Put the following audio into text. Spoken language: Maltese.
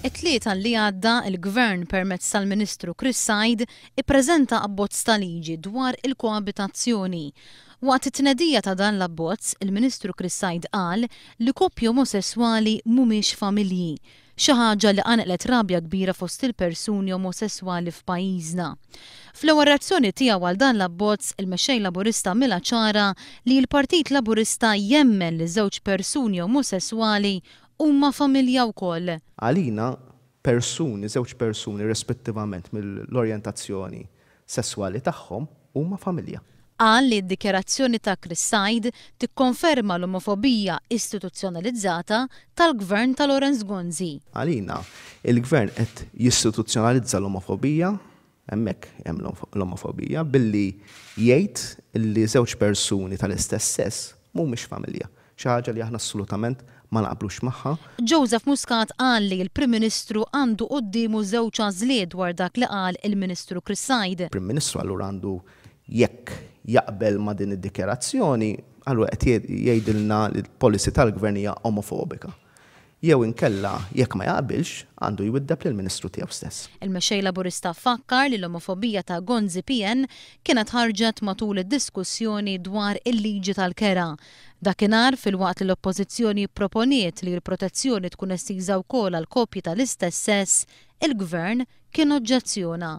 It-Tlieta li għadda, il-Gvern permezz tal-Ministru Chris Said ippreżenta abbozz ta' liġi dwar il-koabitazzjoni. Waqt it-tnedija ta' dan l-abbozz, il-Ministru Chris Said qal li koppji omosesswali mhumiex familji. Xi ħaġa li qanqlet rabja kbira fost il-persuni omosesswali f'pajjiżna. Fl-ewwel reazzjoni tiegħu għal dan l-abbozz, il-Mexxej Laburista għamilha ċara li l-Partit Laburista jemmen li żewġ persuni omosesswali huma familja wkoll. Għalina, persuni, żewġ persuni irrespettivament mill-orjentazzjoni sesswali tagħhom, huma familja. Qal li d-dikjarazzjoni ta' Chris Said tikkonferma l-omofobija istituzzjonalizzata tal-Gvern ta' Lawrence Gonzi. Għalina, il-Gvern qed jistituzzjonalizza l-omofobija, hemmhekk hemm l-omofobija, billi jgħid li żewġ persuni tal-istess sess mhumiex familja. Xi ħaġa li aħna assolutament ma naqblux magħha. Joseph Muscat qal li l-Prim Ministru għandu quddiemu żewġ għażliet dwar dak li qal il-Ministru Chris Said. Prim Ministru allura għandu jekk jaqbel ma' din id-dikjarazzjoni, allura qed jgħidilna li l-policy tal-Gvern hija omofobika. Jew inkella jekk ma jaqbilx, għandu jwiddeb lill-Ministru tiegħu stess. Il-Mexxej Laburista fakkar li l-omofobija ta' Gonzi PN kienet ħarġet matul id-diskussjoni dwar il-liġi tal-kera. Dakinhar, filwaqt li l-Oppożizzjoni pproponiet li l-protezzjoni tkun estiża wkoll għal koppji tal-istess sess, il-Gvern kien oġġezzjona.